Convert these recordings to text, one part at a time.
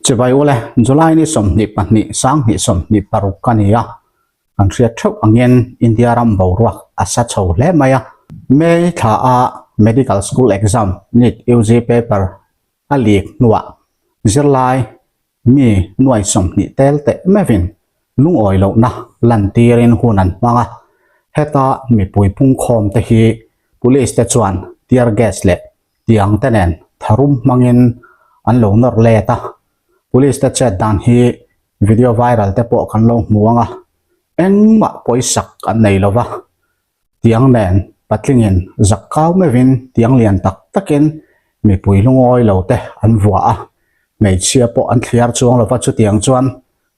Chibai ule, July ni 22 2026 ka ni a, kan hriat theuh angin India ram boruak a sa chho hle mai a. May thla a Medical School Exam NEET UG paper a leak hnuah zirlai mi nuai 20 tel teh meuhin lungawi lohna lantirin hun an hmang a, heta mipui pungkhawm te hi Police te chuan tear gas leh tiang te nen tharum hmangin an lo nawr let a, Police te chet dan hi video viral te pawh kan lo hmu ang a, engmah pawisak an nei lo va, tiang nen patlingin zak kau meuhin tiang lian tak takin mipui lungawi lo te an vuah a, hmeichhia pawh an thliar chuang lo va chutiang chuan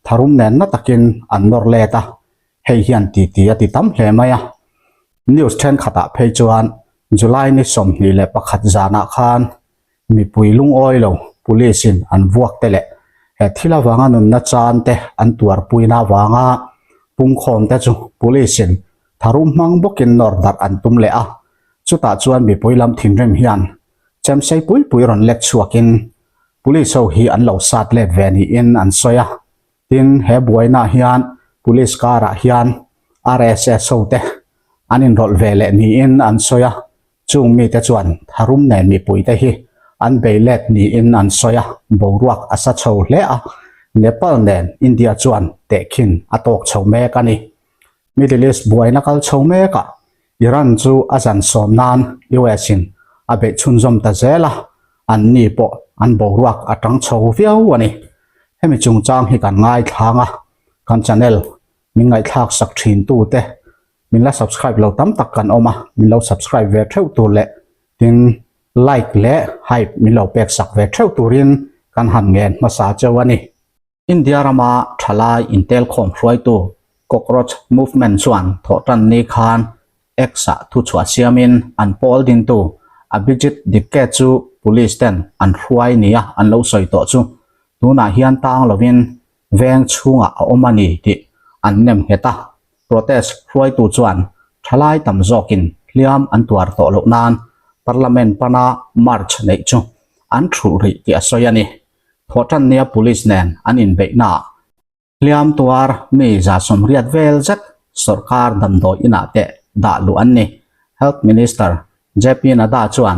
tharum nen na takin an nawr let a, hei hian titi a ti tam hle mai a. News thenkhatah phei chuan July ni 21 zanah khan mipui lungawi lo police in an vuak te leh he thil avanga nunna chan te an tuarpuina avanga pungkhawm te chu police in tharum hmang bawkin nawr darh an tum leh a. Chutah chuan mipui lam thinrim hian chemsei pui pui rawn let chhuakin police ho hi an lo sat let ve niin an sawi a. Tin, he buainaah hian Police karah hian RSS ho te an inrawlh ve leh niin an sawi a, chung mite chuan tharum nen mipuite hi an bei let niin an sawi a, boruak a sa chho hle a, Nepal nen India chuan tehkhin a tawk chho mek a ni. Middle East buaina kal chho mekah Iran chu a zan sawm nan US in a beih chhunzawm ta zel a, an ni pawh an boruak a tang chho viau a ni. Hemi chungchang hi kan ngaithlang a, kan channel min ngaihthlak sak thin tu te min la subscribe lo tam tak kan awm a, min lo subscribe ve theuh tur leh tin like leh hype min lo pek sak ve theuh turin kan han ngen hmasa cheu a ni. India rama thalai intelkhawm hruaitu Cockroach Movement chuan thawhtan ni khan X-ah thuchhuah siamin an pawl dintu Abhijit Dipke chu police ten an hruai nia an lo sawi tawh chu tunah hian tang lovin veng chhungah a awm a ni tih an nem nghet a. Protest hruaitu chuan thalai tam zawkin hliam an tuar tawh loh nan Parliament pana march neih chu an thulh rih tih a sawi a ni. Thawhtan nia Police nen an inbeihnaah hliam tuar mi 180 vel zet sawrkar damdawi inah te dah luh an ni. Health Minister JP Nadda chuan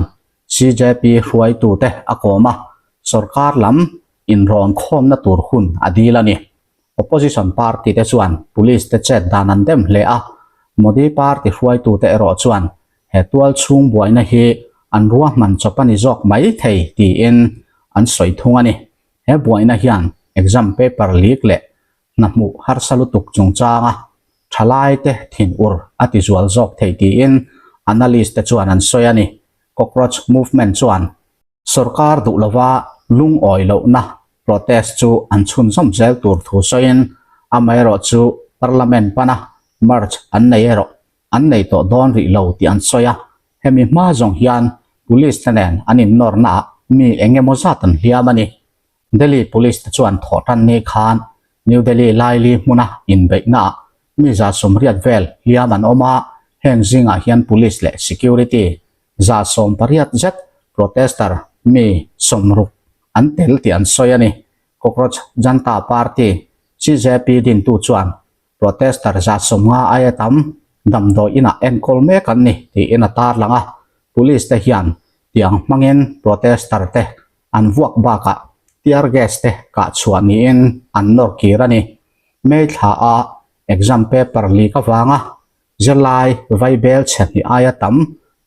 CJP hruaitute a kawm a, sawrkar lam inrawn khawmna tur hun a dil a ni. Opposition party te chuan Police te chet dan an dem hle a, Modi party hruaitute erawh chuan He tual chhung buaina hi an ruahman chawp a ni zawk mai thei tiin an sawi thung a ni. He buaina hian exam paper leak leh hna hmuh harsa lutuk chungchanga thalaite thinur a ti zual zawk thei tiin analyst te chuan an sawi a ni. Cockroach movement chuan sawrkar duh lova lungawi lohna protest chu an chhunzawm zel tur thu sawiin amaherawhchu parliament pana march an nei erawh an nei tawh dawn rih lo tih an sawi a, hemi hma zawng hian Police te nen an innawrna ah mi eng emaw zat an hliam a ni. Delhi Police te chuan thawhtan ni khan New Delhi laili hmuna inbeihna ah mi 180 vel hliam an awm a, heng zingah hian Police leh Security 180 zet protester mi 60 an tel tih an sawi a ni. Cockroach Janta Party, CJP, dintu chuan Protester 150 aia tam damdawi inah enkawl mek an ni tiin a tarlang a, Police te hian tiang hmangin protester te an vuak bakah tear gas te kah chhuah niin an nawr kir a ni. May thla a exam paper leak avanga zirlai vaibel chhe hnih aia tam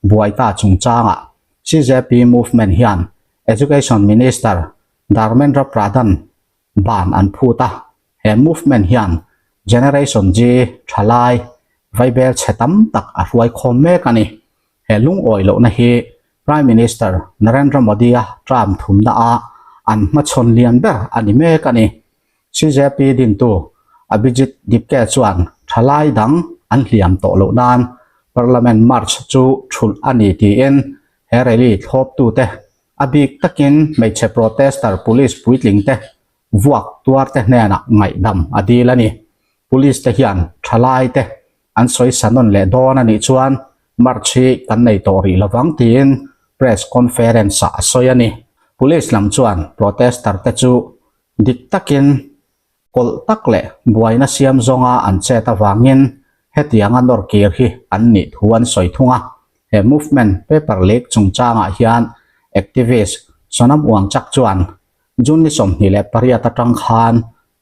buai ta chungchangah CJP movement hian Education Minister Dharmendra Pradhan ban an phut a, he movement hian Generation G thalai vaibel chhe tam tak a hruai khawm mek a ni. He lungawi lohna hi Prime Minister Narendra Modi-a term thumna a an hmachhawn lian ber a ni mek a ni. CJP dintu Abhijit Dipke chuan thalai dang an hliam tawh loh nan Parliament March chu thulh a ni tiin he rally thlawptute A bik takin hmeichhe protester police puitling te vuak tuar te hnenah ngaihdam a dil a ni. Police te hian thalai te an sawi sa nawn leh dawn a nih chuan march hi kan nei tawh rih lovang tiin press conference ah a sawi a ni. Police lam chuan protester te chu. Dik takin kawlh tak leh buaina siam zawnga an chet avangin hetianga nawr kir hi an nih thu an sawi thung a. He movement paper leak chungchangah hian activist Sonam Wangchak chuan June ni 28 atang khan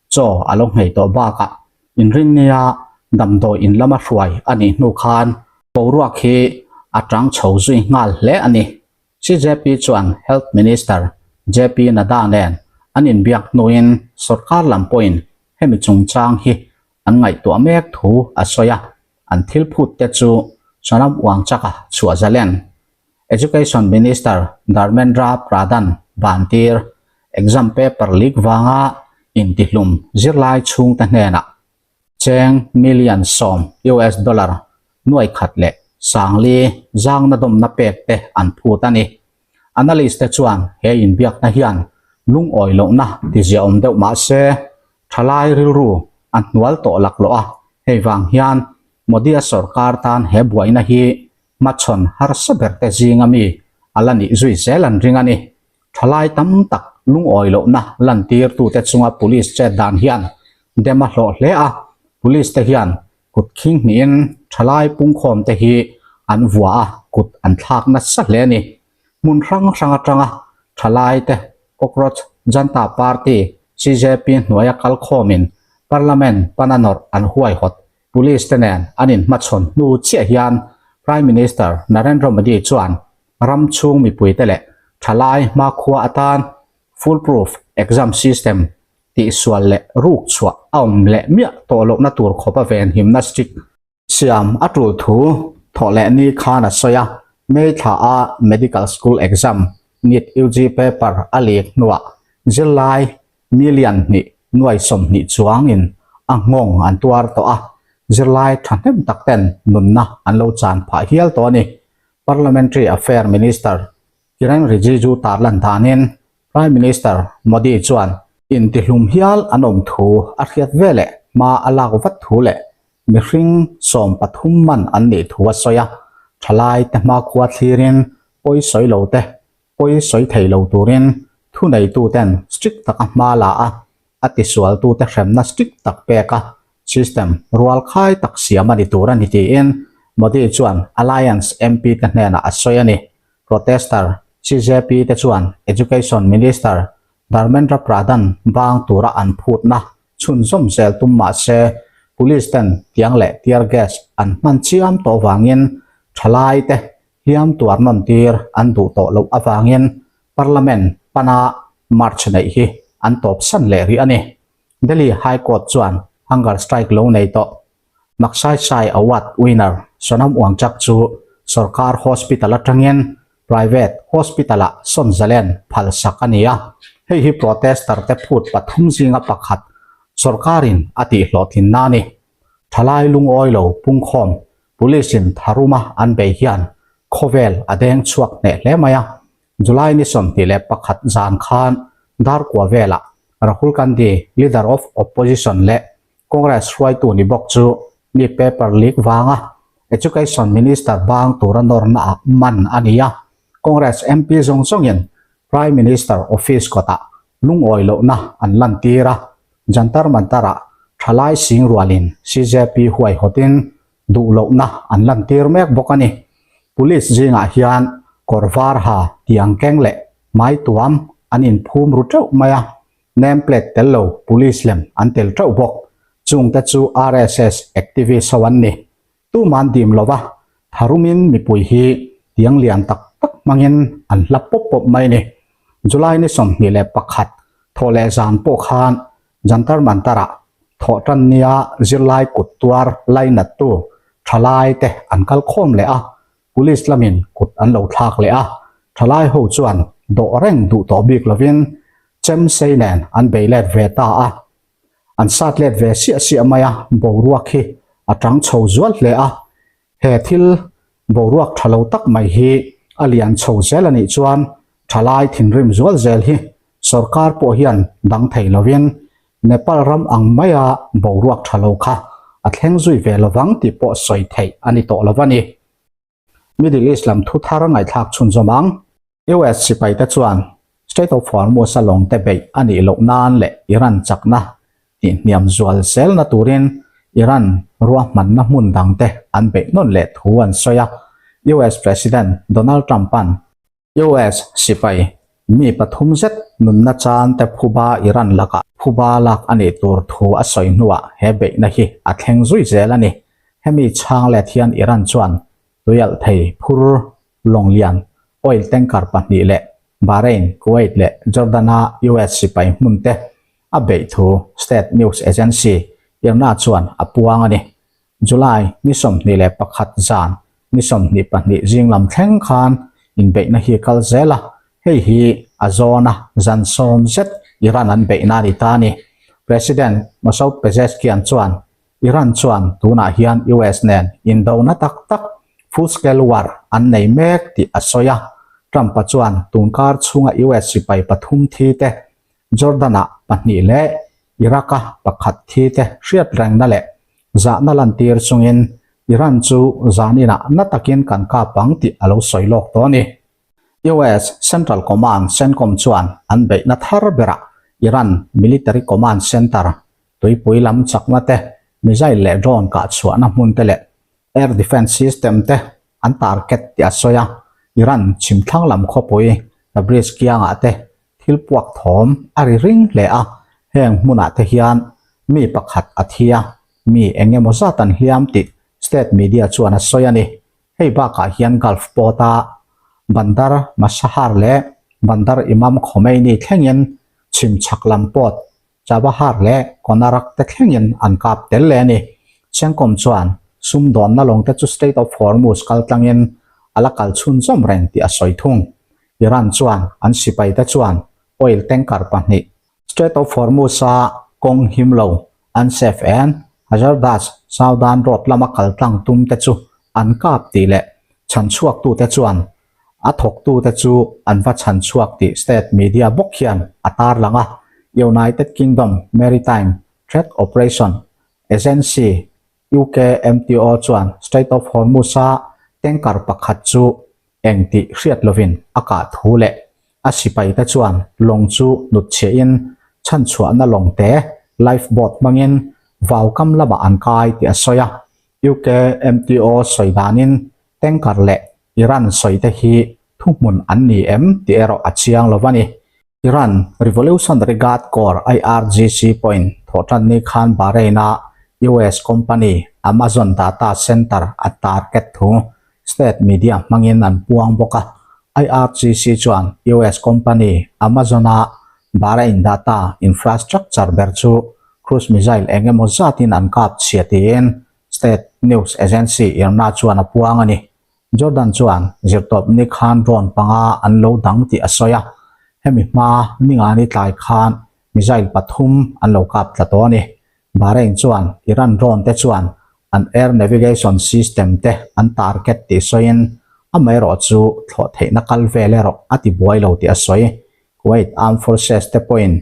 chaw a lo nghei tawh bakah inrinnia damdawi in lama hruai a nih hnu khan boruak hi a tang chho zui nghal hle a ni. CJP chuan Health Minister JP Nadda nen an inbiak hnuin sorkar lam pawhin hemi chungchang hi an ngaihtuah mek thu a sawi a, an thil phut te chu Sonam Wangchak-a chhuah zalen Education Minister Dharmendra Pradhan bantir exam paper leak vanga intihlum zirlai chhungte hnenah cheng million 10 US dollar nuai khat leh sangli zangna dawmna pek te an phut a ni. Analyst te chuan he inbiakna hian lungawi lohna tiziaawm deuh mah se thalai rilru a hnual tawh laklawh a, hei vang hian Modi-a sorkar tan he buaina hi hmachhawn harsa ber te zinga mi a la nih zui zel an ring a ni. Thalai tam tak lungawi lohna lantirtute chunga police chet dan hian dem a hlawh hle a, police te hian kut khing hnihin thalai pungkhawm te hi an vua a, kut an thlak nasa hle a ni. Hmun hrang hrang atanga thalai te Cockroach Janta Party, CJP, hnuaia kalkhawmin Parliament pana nawrh an huaihawt Police te nen an inhmachhawn hnu chiah hian Prime Minister Narendra Modi chuan ram chhung mipuite leh thalai hmakhua atan foolproof exam system tihsual leh ruk chhuah a awm leh miah tawh lohna tur khawpa venhimna strict siam a tul thu thawh leh ni khan a sawi a. May thla a medical school exam NEET UG paper a leak hnuah zirlai Million hnih nuai 20 chuangin a nghawng an tuar tawh a, zirlai thahnem tak ten nunna an lo chan phah hial tawh a ni. Parliamentary Affair Minister Kiren Rijiju tarlan danin Prime Minister Modi chuan intihlum hial an awm thu a hriat veleh hma a lak vat thu leh mihring 13 man an nih thu a sawi a, thalai te hmakhua thlirin pawi sawi lo te Pawi sawi thei lo turin thuneituten strict taka hma la a, a tisualtute hremna strict tak pek a, system rual khai tak siam a ni tur a ni tiin Modi chuan Alliance MP te hnenah a sawi a ni. Protester CJP te chuan Education Minister Dharmendra Pradhan bang tura an phutna chhunzawm zel tum mah se Police ten tiang leh tear gas an hman chiam tawh vangin thalai te hliam tuar nawn tir an duh tawh loh avangin Parliament pana march neih hi an tawp san leh rih a ni. Delhi High Court chuan hunger strike lo nei tawh Magsaysay Award winner Sonam Wangchak chu sorkar hospital atangin private hospital-ah sawn zalen phalsak a ni a, hei hi protester te phut pathum zinga pakhat sorkarin a tihhlawhtlinna a ni. Thalai lungawi lo pungkhawm Police in tharuma an bei hian khawvel a deng chhuak hneh hle mai a, July ni 21 zan khan Darkua velah Rahul Gandhi, Leader of Opposition leh Congress hruaitu ni bawk chu mi paper leak vanga Education Minister bang tura nawrna ah man a ni a, Congress MP zawng zawngin Prime Minister office kawtah lungawi lohna an lantir a, Jantar Mantar-ah thalai sing rualin CJP huaihawtin duh lohna an lantir mek bawk a ni. Police zingah hian kawr var ha tiang keng leh hmai tuam an inphum ru teuh mai a, name plate tel lo police lem an tel teuh bawk. Chungte chu RSS activist ho an ni. Tuman dim lova tharumin mipui hi tiang lian tak tak hmangin an hla pawp pawp mai a ni. July ni 21 thawh leh zan pawh khan Jantar Mantar-ah thawh tan nia zirlai kut tuar lainattu thalai te an kal khawm leh a, Police lamin kut an lo thlak leh a, thalai ho chuan dawh reng duh tawh bik lovin chem sei nen an bei let ve ta a. An sat let ve siah siah mai a, boruak hi a tang chho zual hle a. He thil boruak tha lo tak mai hi a lian chho zel a nih chuan thalai thinrim zual zel hi sorkar pawh hian dang thei lovin Nepal ram ang maia boruak tha lo kha a thleng zui ve lovang tih pawh sawi theih a ni tawh lo a ni. Middle East lam thu thar ngaihthlak chhunzawm ang. US sipaite chuan. Strait of Hormuz-a lawngte beih a nih loh nan leh Iran chakna tihhniam zual zelna turin Iran ruahmanna hmun dangte an beih nawn leh thu an sawi a. US President Donald Trump-a'n US sipai mi pathum zet nunna chante phuba Iran lakah phuba lak a nih tur thu a sawi hnuah he beihna hi a thleng zui zel a ni. Hemi chhang let hian Iran chuan tuialh thei phur lawnglian oil tanker pahnih leh Bahrain, Kuwait leh Jordan-a US sipai hmunte a beih thu state news agency IRNA chuan a puang a ni. July ni 21 zan ni 22 zing lam thleng khan inbeihna hi kal zel a, hei hi a zawna zan sawm zet Iran an beihna a ni ta a ni. President Masoud Pezeshkian chuan Iran chuan tunah hian US nen indona tak tak, full scale war, an nei mek tih a sawi a. Trump-a chuan tunkar chhunga US sipai pathum thi te, Jordan-ah pahnih leh Iraq-a pakhat thi te hriat rengna leh zahna lantir chungin Iran chu zaninah na takin kan kap ang tih a lo sawi lawk tawh a ni. US Central Command, CENTCOM, chuan an beihna thar berah Iran Military Command Center tuipui lam chakna te, missile leh drone kah chhuahna hmun te leh air defence system te an target tih a sawi a. Iran chhimthlang lam khawpui Tabriz kiangah te thil puak thawm a ri ring hle a, heng hmunah te hian mi pakhat a thi a, mi eng emaw zat an hliam tih state media chuan a sawi a ni. Hei bakah hian Gulf port-a Bandar Mashahar leh Bandar Imam Khomeini thlengin chhim chhak lam port Chabahar leh Konarak te thlengin an kap tel leh a ni. CENTCOM chuan sumdawnna lawngte chu Strait of Hormuz kal tlangin a la kal chhunzawm reng tih a sawi thung. Iran chuan an sipaite chuan oil tanker pahnih Strait of Hormuz-a kawng him lo, unsafe and hazardous Southern Road lama kal tlang tum te chu an kap tih leh chhanchhuaktute chuan a thawktute chu an va chhanchhuak tih state media bawk hian a tarlang a. United Kingdom Maritime Threat Operation Agency, UKMTO, chuan Strait of Hormuz-a tanker pakhat chu eng tih hriat lovin a kah thu leh a sipaite chuan lawng chu hnutchhiahin chhanchhuahna lawng te, life boat, hmangin vau kam lamah an kai tih a sawi a. UKMTO sawi danin tanker leh Iran sawite hi thuhmun an ni em tih erawh a chiang lo a ni. Iran Revolutionary Guard Corps, IRGC, pawhin thawhtan ni khan Bahrain-a US company Amazon data center a target thu state media hmangin an puang bawk a. IRGC chuan US company Amazon-a Bahrain data infrastructure ber chu cruise missile eng emaw zatin an kap chhia tiin State news agency IRNA chuan a puang a ni. Jordan chuan zirtawp ni khan drone panga an lo dang tih a sawi a, hemi hma ningani tlai khan missile pathum an lo kap tla tawh a ni. Bahrain chuan Iran drone te chuan an air navigation system te an target tih sawiin amaherawh chu thlawh theihna kal vel erawh a ti buai lo tih a sawi. Kuwait Armed Forces te pawhin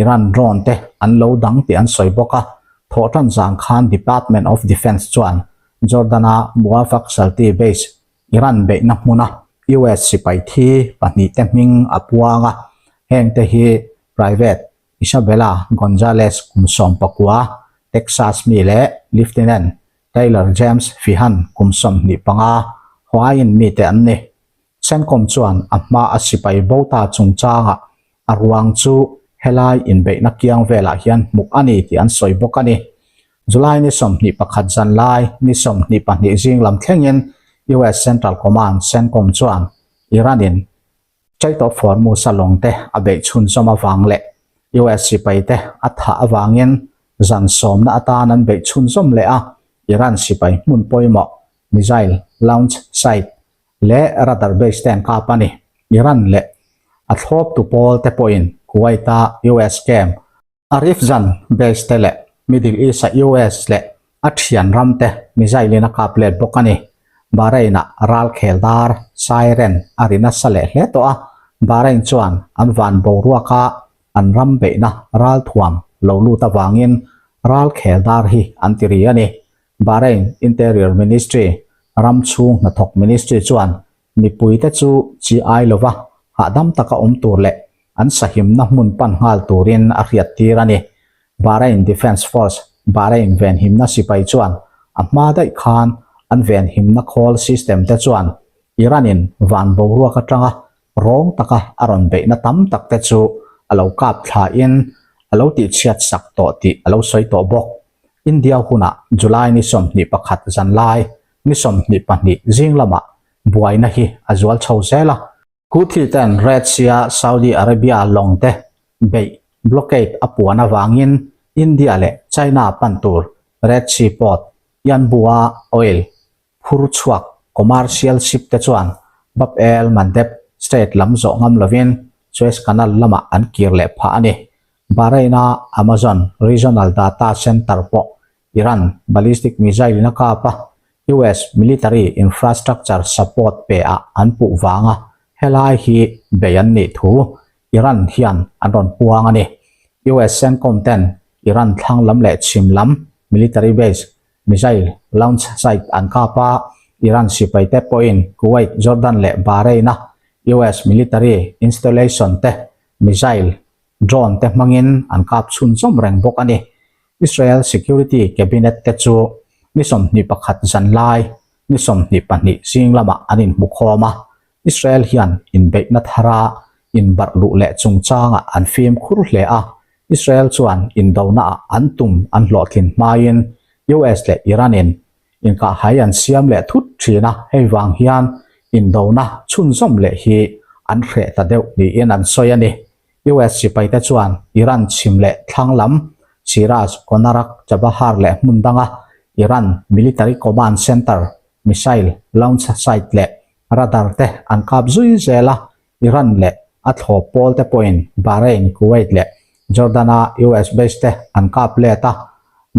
Iran drone te an lo dang tih an sawi bawk a, thawhtan zan khan Department of Defence chuan Jordan-a Muwafaq Salti base Iran beihna hmuna US sipai thi pahnihte hming a puang a, hengte hi Private Isabella Gonzalez kum 19, Texas mi leh Lieutenant Taylor James Feehan kum 25, Hawaiian mite an ni. CENTCOM chuan a hma a sipai bo ta chungchangah a ruang chu helai inbeihna kiang velah hian hmuh a ni tih an sawi bawk a ni. July ni 21 zan lai ni 22 zing lam thlengin US Central Command, CENTCOM, chuan Iran-in Strait of Hormuz-a lawngte a beih chhunzawm avang leh US sipaite a thah avangin zan sawmna atan an beih chhunzawm leh a, Iran sipai hmun pawimawh missile launch site leh radar base te an kap a ni. Iran leh a thlawptu pawl te pawhin Kuwait-a US camp, Arifjan base te leh Middle East-a US leh a thian ram te missile in a kap let bawk a ni. Bahrain-ah ral khel dar, siren, a ri nasa leh hle tawh a, Bahrain chuan an van boruaka an ram beihna ralthuam lo lut avangin ral khel dar hi an ti ri a ni. Bahrain Interior Ministry, ram chhung hnathawk ministry chuan mipuite chu chi ai lova hahdam taka awm tur leh an sahimna hmun pan nghal turin a hriattir a ni. Bahrain Defence Force, Bahrain venhimna sipai chuan a hma daih khan an venhimna khawl system te chuan Iran-in van boruak atanga rawng taka a rawn beihna tam tak te chu a lo kap thlain a lo tihchhiat sak tawh tih a lo sawi tawh bawk. India hunah July ni 21 zanlai ni 22 zing lamah buaina hi a zual chho zel a. Houthi ten Red Sea-a Saudi Arabia lawng te beih, blockade, a puan avangin India leh China pan tur Red Sea port, Yanbu-a oil phur chhuak commercial ship te chuan Bab el Mandeb Strait lam zawh ngam lovin Suez Canal lamah an kir leh phah a ni. Bahrain-a Amazon Regional Data Center pawh Iran ballistic missile in a kap a, US military infrastructure support pe ah an puh vanga helai hi bei an nih thu Iran hian an rawn puang a ni. US CENTCOM ten Iran thlang lam leh chhim lam military base missile launch site an kap a, Iran sipai te pawhin Kuwait, Jordan leh Bahrain a US military installation te missile drone te hmangin an kap chhunzawm reng bawk a ni. Israel Security Cabinet te chu ni 21 zan lai ni 22 zing lamah an inhmu khawm a, Israel hian inbeihna thara inbarh luh leh chungchangah an fimkhur hle a, Israel chuan indonaah an tum an hlawhtlin hmain US leh Iran-in inkahhai an siam leh thut thin a, hei vang hian indona chhunzawm leh hi an hreh ta deuh niin an sawi a ni. US sipaite chuan Iran chhim leh thlang lam Shiraz, Konarak, Chabahar leh hmun danga Iran military command center, missile launch site leh radar te an kap zui zel a, Iran leh a thlawp pawl te pawhin Bahrain, Kuwait leh Jordan-a US base te an kap let a,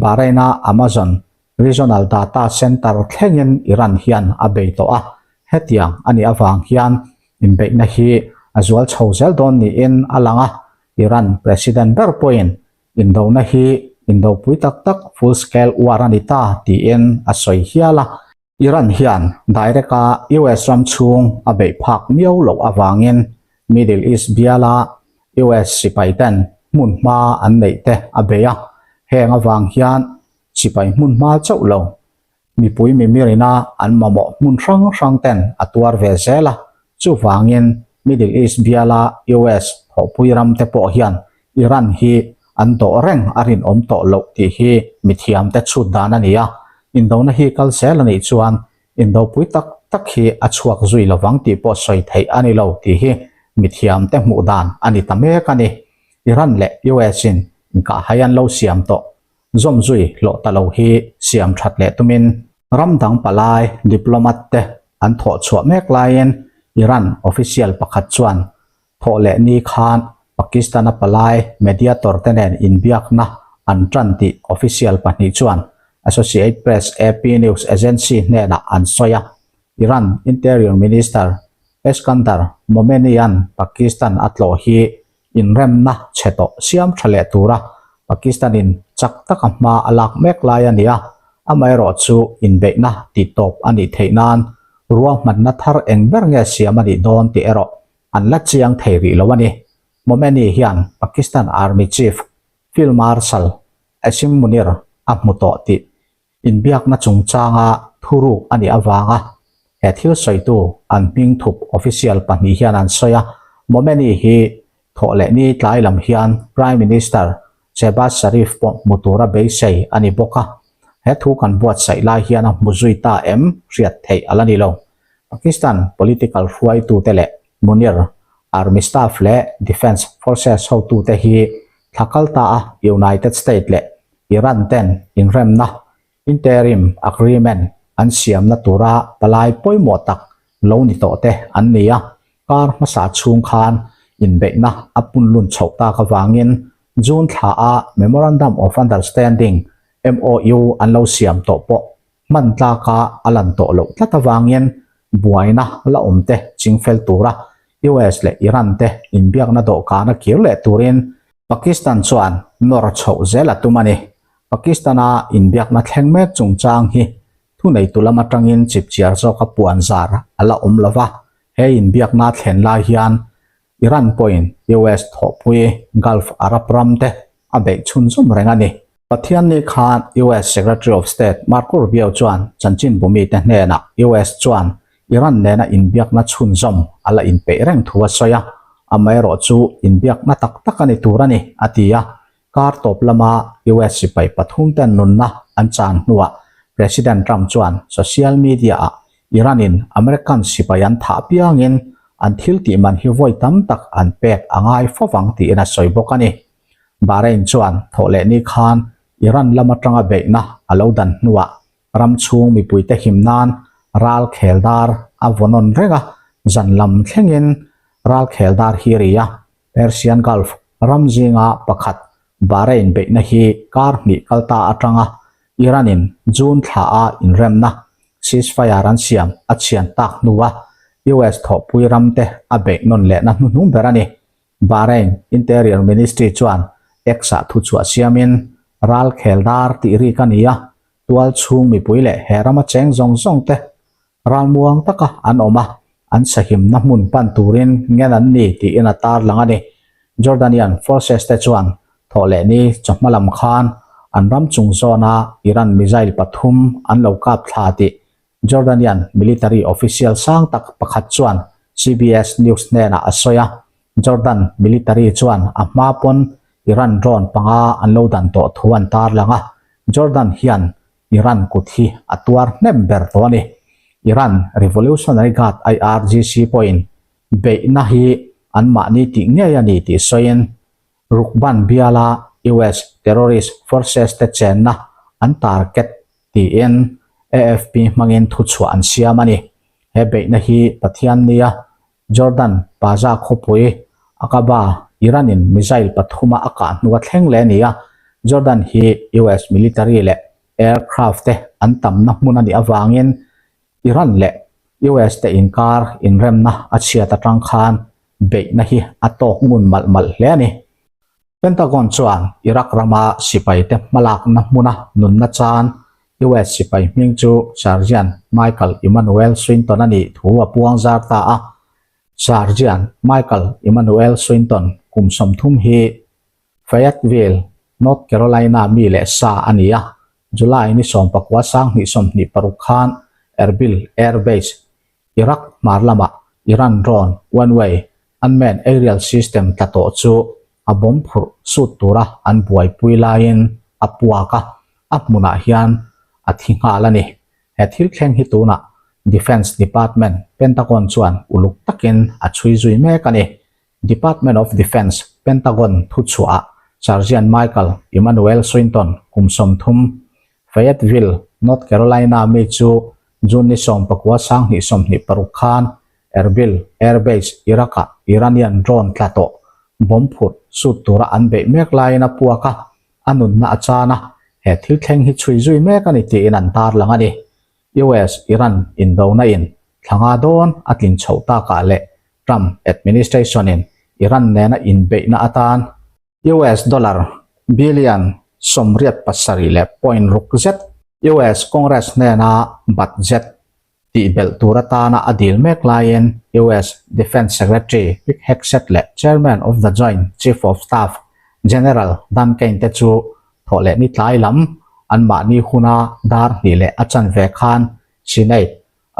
Bahrain-a Amazon Regional Data Center thlengin Iran hian a bei tawh a, hetiang a nih avang hian inbeihna hi a zual chho zel dawn niin a lang a, Iran President ber pawhin indona hi indopui tak tak full scale war a ni ta tiin a sawi hial a. Iran hian direct a US ram chhung a beih phak miau loh avangin Middle East biala US sipai ten hmunhma an neih te a bei a, heng avang hian sipai hmunhma chauh lo mipui mimirina an mamawh hmun hrang hrang ten a tuar ve zel a, chuvangin Middle East biala US thawhpui ram te pawh hian Iran hi an dawh reng a rinawm tawh loh tih hi mithiam te chhut dan a ni a, indona hi kal zel a nih chuan indopui tak tak hi a chhuak zui lovang tih pawh sawi theih a ni lo tih hi mithiam te hmuh dan a ni ta mek a ni. Iran leh US in inkahhai an lo siam tawh zawm zui hlawh ta lo hi siam that leh tumin ram dang palai diplomat te an thawh chhuah mek laiin Iran official pakhat chuan thawh leh ni khan Pakistan-a palai mediator te nen inbiakna an tan tih official pahnih chuan Associate Press AP news agency hnenah an sawi a. Iran Interior Minister Eskandar Momeni-a'n Pakistan a tlawh hi inremna chhe tawh siam tha leh tura Pakistan-in chak taka hma a lak mek lai a ni a, amaherawh chu inbeihna tihtawp a nih theih nan ruahmanna thar eng ber nge siam a nih dawn tih erawh an la chiang thei rih lo a ni. Momeni hian Pakistan Army Chief Field Marshal Asim Munir a hmu tawh tih Inbiakna chungchanga thuruk a nih avanga he thil sawitu an hming thup official pahnih hian an sawi a, Momeni hi thawh leh ni tlai lam hian Prime Minister Shehbaz Sharif pawh hmu tura beisei a ni bawk a, he thu kan buatsaih lai hian a hmu zui ta em hriat theih a la ni lo. Pakistan political hruaitute leh Munir, Army staff leh Defence Forces hotute hi thla kal ta a United State leh Iran ten inremna, interim agreement, an siamna tura palai pawimawh tak lo ni tawh te an ni a, kar hmasa chhung khan inbeihna a punlun chhoh tak avangin June thla a Memorandum of Understanding, MOU, an lo siam tawh pawh hman tlaka a lan tawh loh tlat avangin buaina la awm te chingfel tura US leh Iran te inbiakna dawhkana kir leh turin Pakistan chuan nawr chhoh zel a tum a ni. Pakistan-a inbiakna thleng mek chungchang hi thuneitu lam atangin chipchiar zawka puan zar a la awm lo va, he inbiakna thlen lai hian. Iran pawhin US thawhpui Gulf Arab ram te a beih chhunzawm reng a ni. Pathianni khan US Secretary of State Marco Rubio chuan chanchinbu mite hnenah US chuan Iran nena inbiakna chhunzawm a la inpeih reng thu a sawi a, amaherawh chu inbiakna tak tak a ni tur a ni, a ti a. Kar tawp lama US sipai pathumten nunna an chan hnuah President Trump chuan social media-ah Iran-in American sipai an thah piangin an thil tih man hi vawi tam tak an pek a ngai fo vang tiin a sawi bawk a ni. Bahrain chuan thawhlehni khan Iran lam atanga beihna a lo dan hnuah ram chhung mipuite him nan ral khel dar a vaw nawn reng a, zan lam thlengin ral khel dar hi ri a, Persian Gulf ram zinga pakhat Bahrain beihna hi kar hnih kal ta atanga Iran-in June thla a inremna ceasefire an siam a chhian tak hnua US thawhpui ramte a beih nawn lehna hnuhnung ber a ni. Bahrain Interior Ministry chuan X-ah thuchhuah siamin, Ral khel dar tih rik a ni a, tual chhung mipui leh he rama cheng zawng zawng te ralmuang taka an awm a, an sahimna hmun pan turin ngen an ni tiin a tarlang a ni. Jordanian forces te chuan thawhlehni chawhma lam khan an ram chung zawna Iran missile pathum an lo kap thla tih Jordanian military official sang tak pakhat chuan CBS News hnenah a sawi a, Jordan military chuan a hma pawn Iran drone panga an lo dan tawh thu an tarlang a, Jordan hian Iran kut hi a tuar hnem ber tawh a ni. Iran Revolutionary Guard IRGC pawhin beihna hi anmahni tih ngei a ni tih sawiin Rukban biala US terrorist forces te chenna an target tiin AFP hmangin thuchhuah an siam a ni. He beihna hi Pathian nia Jordan Paza khawpui Aqaba Iran-in missile pathuma a kah hnua thleng leh a ni a, Jordan hi US military leh aircraft te an tamna hmun a nih avangin Iran leh US te inkar inremna a chhiat atang khan beihna hi a tawk ngun malh malh hle a ni. Pentagon chuan Iraq rama sipaite hmalakna hmuna nunna chan US sipai hming chu Sergeant Michael Emmanuel Swinton a nih thu a puang zar ta a. Sergeant Michael Emmanuel Swinton kum 30 hi Fayetteville, North Carolina mi leh sa a ni a. July ni 19 2026 khan Erbil Air Base, Iraq hmar lamah Iran drone one-way unmanned aerial system tla tawh chu a bomb phurh sut tura an buaipui laiin a puak a, a hmunah hian a thi nghal a ni. He thil thleng hi tunah Defence Department, Pentagon chuan uluk takin a chhui zui mek a ni. Department of Defence, Pentagon thuchhuahah Sergeant Michael Emmanuel Swinton kum 30, Fayetteville, North Carolina mi chu June ni 19 2026 khan Erbil Air Base, Iraq-ah Iranian drone tla tawh bomb phurh sut tura an beih mek laiin a puak a, a nunna a chan a, he thil thleng hi chhui zui mek a ni tiin an tarlang a ni. US, Iran indona in thla nga dawn a tlin chhoh takah leh Trump administration in Iran nena inbeihna atan US dollar billion 87 leh point ruk zet US Congress hnena budget tih belh tur atana a dil mek laiin US Defence Secretary Pete Hegseth leh Chairman of the Joint Chief of Staff General Dan Caine te chu thawhlehni tlai lam anmahni huna dar hnih leh a chanve khan Senate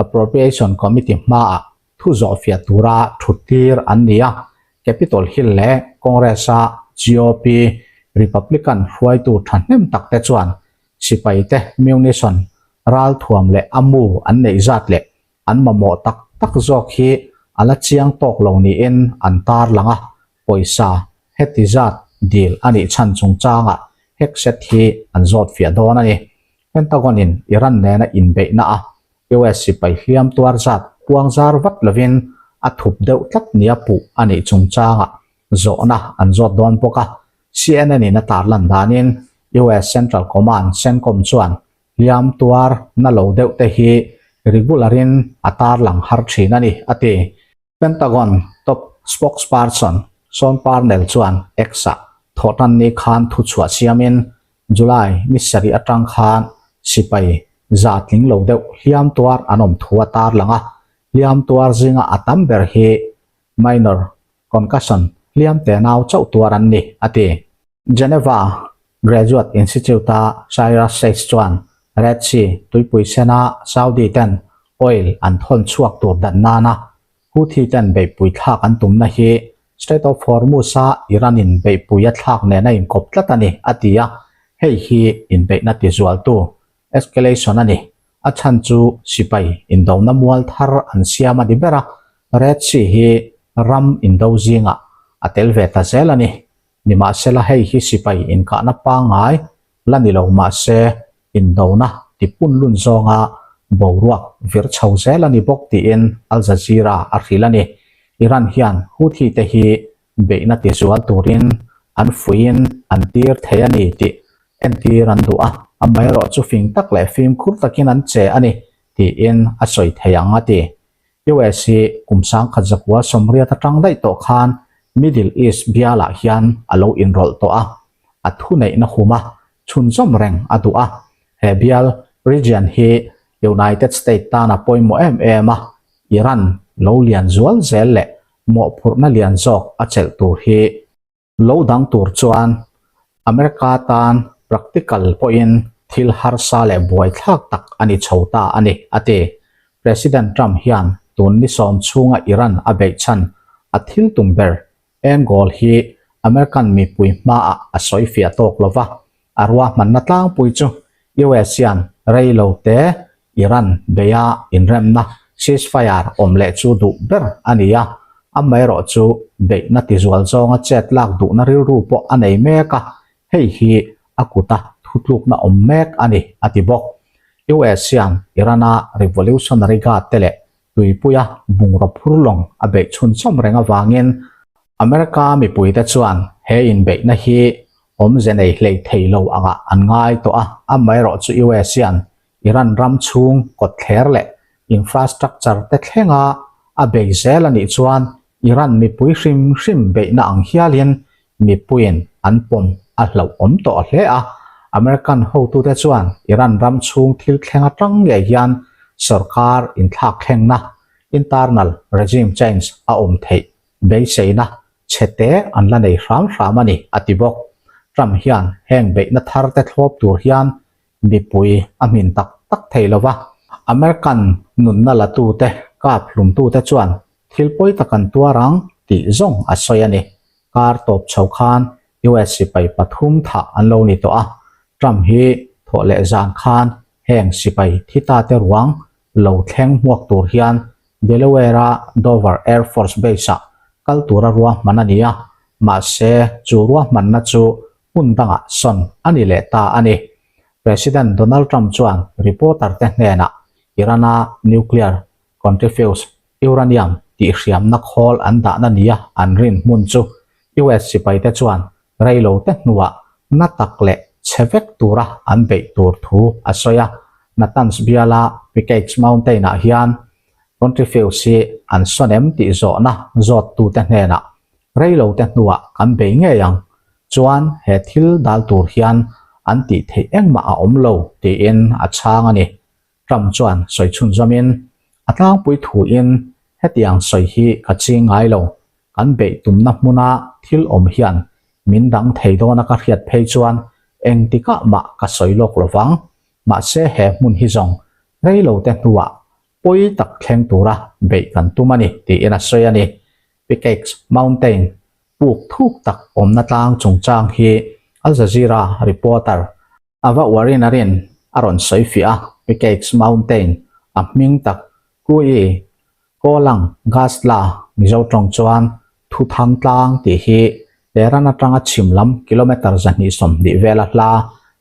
Appropriation Committee hmaah thu zawhfiah tura thuttir an ni a, Capitol Hill leh Congress-a GOP Republican hruaitu thahnem takte chuan sipaite munition ralthuam leh a mu an neih zat leh an mamawh tak tak zawk hi a la chiang tawk lo niin an tarlang a, pawisa heti zat dil a nih chhan chungchangah Hegseth hi an zawtfiah dawn a ni. Pentagon-in Iran nena inbeihna a US sipai hliam tuar zat puang zar vat lovin a thup deuh tlat nia puh a nih chungchangah zawhna an zawt dawn bawk a. CNN-in a tarlan danin US Central Command, CENTCOM, chuan hliam tuar na lo deuh te hi regular-in a tarlang har thin a ni, a ti. Pentagon top spokesperson Sean Parnell chuan X-ah thawhtanni khan thuchhuah siamin July ni sarih atang khan sipai za tling lo deuh hliam tuar an awm thu a tarlang a, hliam tuar zinga a tam ber hi minor Concussion hliam tenau chauh tuar an ni, a ti. Geneva Graduate Institute-a Cyrus Sage chuan Red Sea tuipui sena Saudi ten oil an thawn chhuak tur dan nana Houthi ten beihpui thlak an tumna hi Strait of Hormuz-a Iran-in beihpui a thlak nen a inkawp tlat a ni, a ti a, hei hi inbeihna tizualtu, escalation, a ni. A chhan chu sipai indona mual thar an siam a ni ber a, Red Sea hi ram indo zingah a tel ve ta zel a ni. Nimahsela hei hi sipai inkahna pangngai la ni lo mahse indona tipun lun zawnga boruak vir chho zel a ni bawk tiin Al Jazeera a hrilh a ni. Iran hian Houthi te hi beihna tizual turin an fuiin an tir thei a ni tih entir an duh a, amaherawh chu fing tak leh fimkhur takin an che a ni tiin a sawi thei ang a ti. US hi kum 1980 atang daih tawh khan Middle East bialah hian a lo inrawlh tawh a, a thuneihna huma chhunzawm reng a duh a. He bial, region, hi United States tan a pawimawh em em a, Iran lo lian zual zel leh mawhphurhna lian zawk a chelh tur hi Lo dang tur chuan America tan practical pawhin thil harsa leh buaithlak tak a ni chho ta a ni, a ti. President Trump hian tun ni sawm chhunga Iran a beih chhan a thil tum ber end goal hi American mipui hmaah a sawi fiah tawk lo va, A ruahmanna tlangpui chu US hian rei lo te Iran beia inremna ceasefire awm leh chu duh ber a ni a, amaherawh chu beihna tizual zawnga chet lak duhna rilru pawh a nei mek a, hei hi a kuta thutlukna awm mek a ni, a ti bawk. US hian Iran-a Revolutionary Guard te leh tuipuia bungraw phur lawng a beih chhunchawm reng avangin America mipuite chuan he inbeihna hi awmze nei hlei thei lo angah an ngai tawh a, amaherawh chu US hian Iran ram chhung kawtthler leh infrastructure te thlenga a bei zel a nih chuan Iran mipui hrim hrim beihna ang hialin mipuiin an pawm a hlauhawm tawh hle a. American hotute chuan Iran ram chhung thil thleng atang ngei hian sorkar inthlak thlengna, internal regime change, a awm theih beiseina chhe te an la nei hram hram a ni, a ti bawk. Trump hian heng beihna thar te thlawp tur hian mipui a hmin tak tak thei lo va, American nunna latute kap hlumtute chuan thil pawi tak an tuar ang tih zawng a sawi a ni. Kar tawp chho khan US sipai pathum thah an lo ni tawh a, Trump hi thawh leh zan khan heng sipai thi ta te ruang lo thleng hmuak tur hian Delaware-a Dover Air Force Base-ah kal tura ruahman a ni a, mahse chu ruahmanna chu hmun dangah sawn a ni leh ta a ni. President Donald Trump chuan reporter-te hnenah Iran-a nuclear centrifuge uranium tihhriamna khawl an dahna nia an rin hmun chu US sipaite chuan reilote hnuah na tak leh chhe vek tura an beih tur thu a sawi a. Natanz biala Pickaxe Mountain-ah hian centrifuge hi an sawn em tih zawhna zawttute hnenah reilote hnuah kan bei ngei ang chuan he thil dal tur hian an tih theih engmah a awm lo tiin a chhang a ni. Trump chuan sawi chhunzawmin, A tlangpui thuin hetiang sawi hi ka ching ngai lo, kan beih tumna hmuna thil awm hian min dang thei dawna ka hriat phei chuan engtikah mah ka sawi lawk lo vang, mahse he hmun hi zawng reilote hnuah pawi tak thleng tura beih kan tum a ni tiin a sawi a ni. Pickaxe Mountain puk thuk tak awmna tlang chungchang hi Al Jazeera reporter Ava uarin a rin a rawn sawi fiah a, Pickaxe Mountain a hming tak Kui Kolang Gasla Mizo tawng chuan Thuthang tlang tih hi Tehran atanga chhim lam kilometre 220 vela hla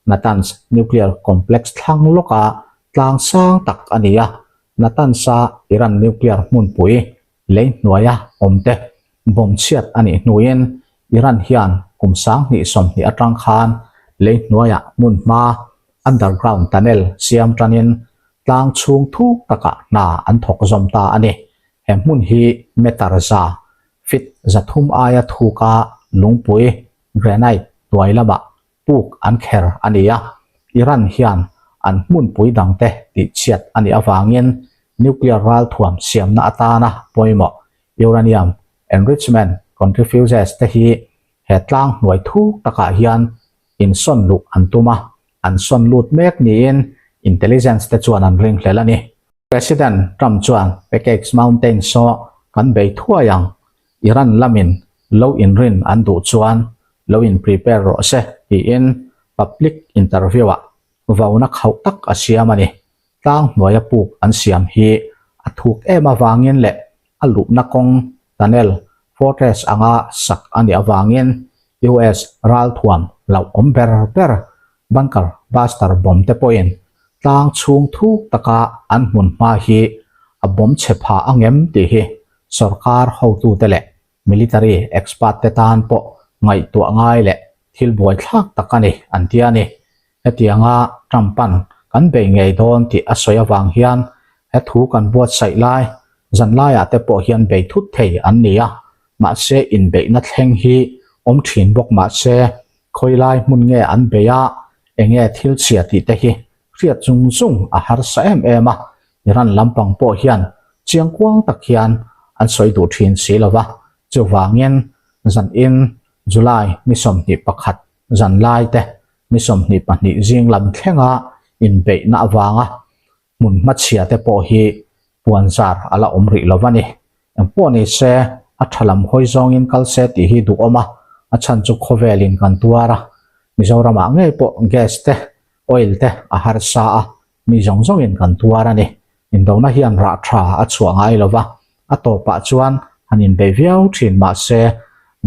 Natanz Nuclear Complex thlang lawka tlang sang tak a ni a, Natanz-a Iran nuclear hmunpui lei hnuaia awmte bomb chhiat a nih hnuin Iran hian kum 2020 atang khan lei hnuaiah hmun hma underground tunnel siam tanin tlang chhung thuk takah hna an thawk zawm ta a ni. He hmun hi meter za, feet, 300 aia thuka lungpui, granite, hnuai lamah puk an kher a ni a, Iran hian an hmunpui dangte tihchhiat a nih avangin nuclear ralthuam siamna atana pawimawh uranium enrichment Centrifuges te hi he tlang hnuai thuk takah hian insawn luh an tum a, an sawn lut mek niin intelligence te chuan an ringhlel a ni. President Trump chuan Peccax Mountain saw kan bei thuai ang, Iran lamin lo inrin an duh chuan lo in prepare rawh se tiin public interview-ah vauna khauh tak a siam a ni. Tlang hnuaia puk an siam hi a thuk em avangin leh a luhna kawng tunnel fortress anga sak a nih avangin US ralthuam hlauhawm ber ber bunker buster bomb te pawhin tlang chhung thuk taka an hmun hma hi a bomb chhe pha angem tih hi sorkar hotute leh military expert te tan pawh ngaihtuah ngai leh thil buaithlak tak a ni an ti a ni. Hetianga Trump-a'n kan bei ngei dawn tih a sawi avang hian he thu kan buatsaih lai zan laiah te pawh hian bei thut thei an ni a, mahse inbeihna thleng hi awm thin bawk mahse khawilai hmun nge an bei a, enge thil chhia tih te hi hriat zung zung a harsa em em a, Iran lampang pawh hian chiangkuang tak hian an sawi duh thin si lo va, chuvangin zanin July ni 21 zanlai te ni 22 zing lam thlenga inbeihna avanga hmun hmachhia te pawh hi puanzar a la awm rih lo va ni. Engpawh ni se a tha lam hawi zawngin kal se tih hi duhawm a, a chhan chu khawvelin kan tuar a, Mizoramah ngei pawh gas te oil te a harsa a, mi zawng zawngin kan tuar a ni. Indona hian rah tha a chhuah ngai lo va, a tawpah chuan han inbei viau thin mahse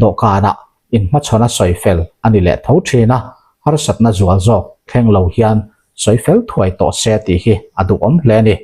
dawhkanah inhmachhawn a sawi fel a ni leh tho thin a, harsatna zual zawk thleng lo hian sawi fel thuai tawh se tih hi a duhawm hle a ni.